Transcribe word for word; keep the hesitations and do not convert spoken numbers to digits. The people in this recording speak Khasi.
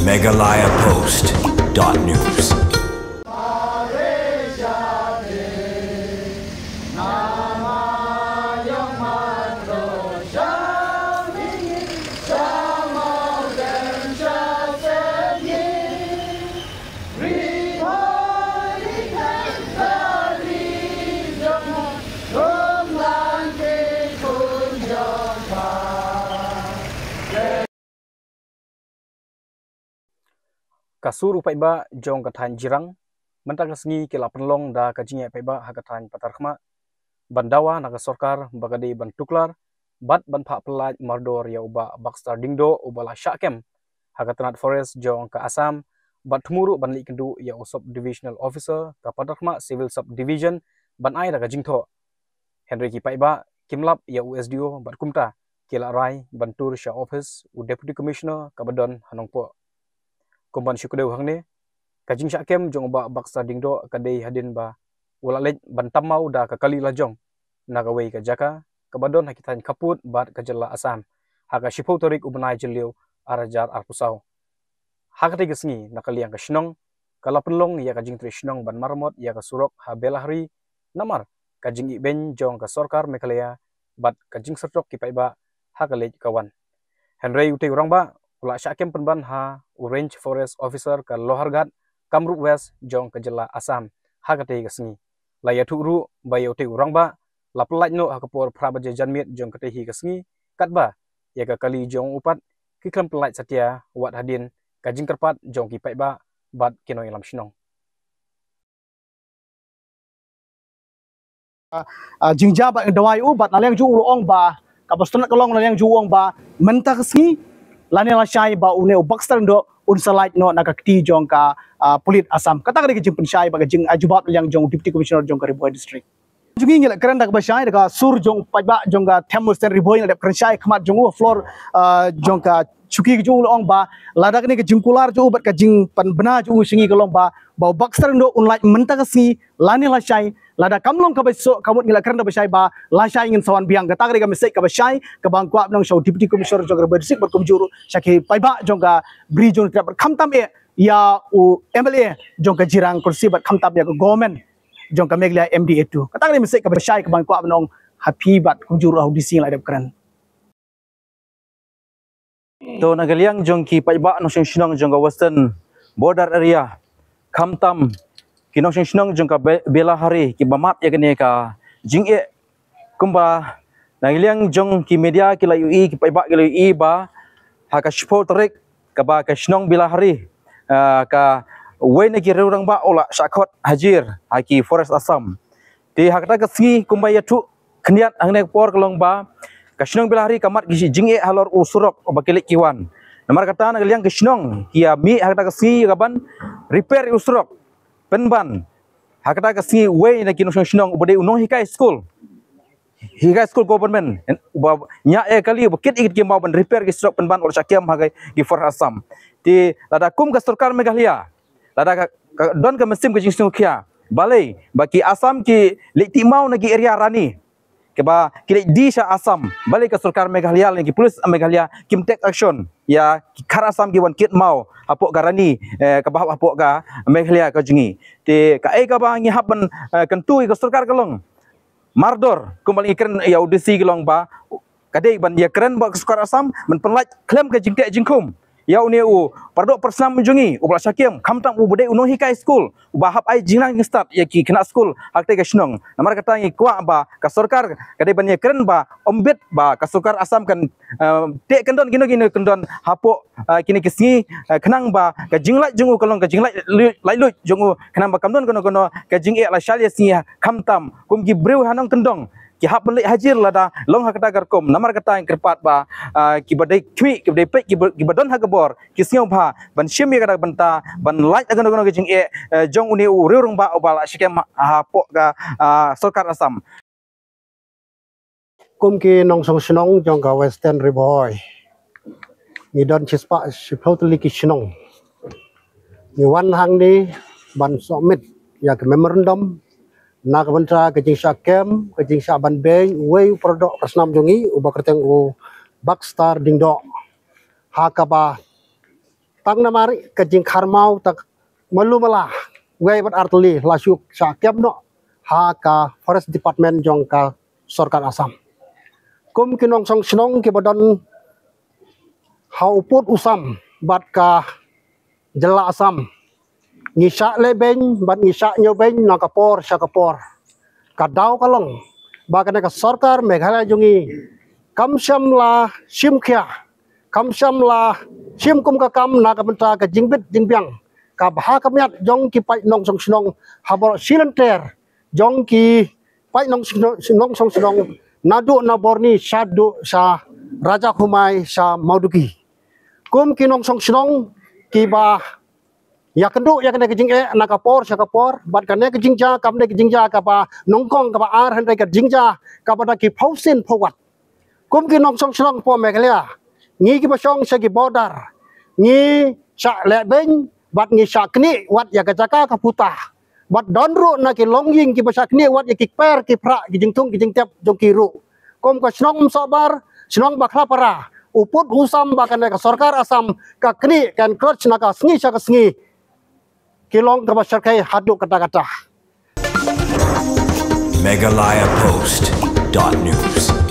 Meghalaya Post dot news. Ka sur u paidbah jong ka thaiñ Jirang mynta ka sngi ki la pynlong da ka jingïaid paidbah ha ka thaiñ Patarkhmah ban dawa na ka sorkar ba ka dei ban tuklar bad ban phah pyllait mardor ïa u Bah Baxter Diengdoh uba la shah kem ha ka tnat forest jong ka Assam bad thmu ruh ban leit kynduh ïa u Sub Divisional Officer ka Patarkhmah Civil Sub Division ban ai da ka jingthoh. Hynrei ki paidbah kim lap ïa u S D O bad kumta ki la rai ban tur sha ophis u Deputy Commissioner kaba don ha Nongpoh. Kum ban shu kdew hangne, ka jingshah kem jong u Bah Baxter Diengdoh ka dei hadien ba u la leit ban tam maw da ka kali lajong na kawei ka jaka kaba don ha ki thaiñ khappud bad ka jylla Assam ha ka shiphew tarik u bnai Jylliew ar hajar arphew saw. Ha katei ka sngi na ka liang ka shnong ka la pynlong ïa ka jingtrei shnong ban maramot ïa ka surok ha Belahari namar ka jingïaid beiñ jong ka sorkar Meghalaya bad ka jingsyrtok ki paidbah ha ka leit ka wan. Hynrei utei u rangbah u la shah kem pynban ha u Range Forest Officer ka Loharghat, Kamrup West jong ka jylla Assam ha katei ka sngi. La ïathuh ruh ba ïa utei u rangbah la pyllait noh ha ka por phra baje janmiet jong katei hi ka sngi katba ïa ka kali jong u pat ki khlem pyllait satia wat hadien ka jingkyrpad jong ki paidbah bad ki nongïalam shnong. Ah, jingjia bad dawai u bad na liang ju u ong ba kaba sngewtynnat ka long na liang ju u ong ba mynta ka sngi lane lashai ba une u Baxter Diengdoh un sa lait noh na ka kti jong ka, ah, pulit Assam. Kata ka dei ka jingpynshai bad ka jing, ah, jubab na liang jong u Deputy Commissioner jong ka Ri Bhoi District. Jong ngi ngi la kren da kaba shai da ka sur jong paidbah jong ka them Western Ri Bhoi ngi la dep kren shai khmat jong u floor, ah, jong ka chuki ka jong u la ong ba lada kane ka jingkular jong u bad ka jingpynbna jong u sha ngi ka long ba ba u Baxter Diengdoh un lait mynta ka sngi lane lashai, lada kam long kaba suk ka mut ngi la kren da ba shai ba lashai ngin sa wan biang. Kata ka dei ka message kaba shai kaba nga kwah ban ong sha u Deputy Commissioner jong ka Ri Bhoi District bad kumjuh ruh sha ki paidbah jong ka Bri jong Trep bad khamtam eh ïa u M L A jong ka Jirang Constituency bad khamtam ïa ka government jong ka Meghalaya M D A two. Kata ka dei message kaba shai kaba nga kwah ban ong ha phi bad kumjuh ruh ha u D C ngi la dep kren. To na ka liang jong ki paidbah nongshong shnong jong ka Western Border Area khamtam ki nongshong shnong jong ka Be-, Belahari kiba mad ïa kane ka jingeh kumba na ka liang jong ki media ki la ïohi, ki paidbah ki la ïohi ba ha ka shiphew tarik kaba ka shnong Belahari, ah, kawei na ki riew rangbah u la shah khot hajir ha ki forest Assam. Te ha kata ka sngi kumba ïathuh khyndiat hangne ka por ka long ba ka shnong Belahari ka mad ki jingeh halor u surok uba ki leit ki wan. Namar kata na ka liang ka shnong ki ïa mih ha kata ka sngi ka ban repair u surok pynban ha kata ka sngi uwei na ki nongshong shnong uba dei u nonghikai skul, hikai skul government uba ñiah ïa kali uba kit ïa ki maw ban repair ki surok pynban u la shah kem ha ki forest Assam. Te lada kum ka sorkar Meghalaya lada ka, ka don ka mynsiem ka jingsngewkhia balei ba ki Assam ki leit tih maw na ki area Rani kaba ki leit die sha Assam, balei ka sorkar Meghalaya lane ki police Meghalaya kim take action ïa ki khar Assam ki wan kit maw hapoh ka Rani, eh, kaba hap hapoh ka Meghalaya ka jong ngi. Te kaei kaba ngi hap ban, eh, kyntu ïa ka sorkar ka long mardor kumba ngi kren ïa u D C ka long ba ka dei ban ïa kren bad ka sorkar Assam ban pynlait khlem ka jingteh jingkhum ïa une u paradoh parasnam jong ngi uba la shah kem khamtam uba dei u nonghikai skul uba hap ai jingnang jingstad ïa ki khynnah skul ha katei ka shnong. Namar kata ngi kwah ba ka sorkar ka dei ban ïa kren ba ym bit ba ka sorkar Assam kan, eh, teh kyndon kino kino kyndon hapoh, eh, kine ki sngi, eh, khnang ba ka jinglait jong u ka long ka jinglait lu-, laitluid jong u khnang ba kam don kano kano ka jingeh lashai ïa sngi khamtam kum ki briew ha nongkyndong ki hap ban leit hajir lada long ha kata ka rukom. Namar kata ngi kyrpad ba, ah, kiba dei khmih, kiba dei peit, kiba, kiba don ha ka bor ki sngewbha ban shim ïa kata ka bynta ban lait ïa kano kano ka jingeh, eh, jong une u riew rangbah uba la shah kem hapoh ka, ah, sorkar Assam. Kum ki nongshong shnong jong ka Western Ri Bhoi ngi don shispah shiphew tylli ki shnong. Ngi wan hangne ban submit ïa ka memorandum na ka bynta ka jingshah kem, ka jingshah ban beiñ uwei u paradoh parasnam jong ngi uba kyrteng u Baxter Diengdoh ha kaba Tang namar ka jingkharmaw ta malu mala wei bad artylli la shu shah kem noh ha ka Forest Department jong ka sorkar Assam. Kum ki nongshong shnong kiba don ha u pud u sam bad ka jylla Assam, ngi shah leh beiñ bad ngi shah ñiew beiñ na ka por sha ka por. Ka daw ka long ba kane ka sorkar Meghalaya jong ngi kam shym la shim khia, kam shym la shim kum ka kam na ka bynta ka jingbit jingbiang, ka bha ka miat jong ki paid nongshong shnong ha baroh shi lynter jong ki paid nongshong shnong naduh na Borni shaduh sha Raja Khumai sha Mawdugi. Kum ki nongshong shnong kiba ïakynduh ïa kane ka jingeh na ka por sha ka por bad kane ka jingjia kam dei ka jingjia kaba nyngkong kaba ar, hynrei ka jingjia kaba da ki phew sien phew wat. Kum ki nongshong shnong poh Meghalaya, ngi kiba shong sha ki border, ngi shah leh beiñ bad ngi shah knieh wat ïa ka jaka ka puta. Bad don ruh na ki longïing kiba shah knieh wat ïa ki kper ki phrah, ki jingthung ki jingtep jong ki ruh. Kum ka shnong Umsohbar, shnong Bakhlapara, u pud u sam ba kane ka sorkar Assam ka knieh ka encroach na ka sngi sha ka sngi, ki long kaba shyrkhei haduh katta katta. Meghalaya Post dot news.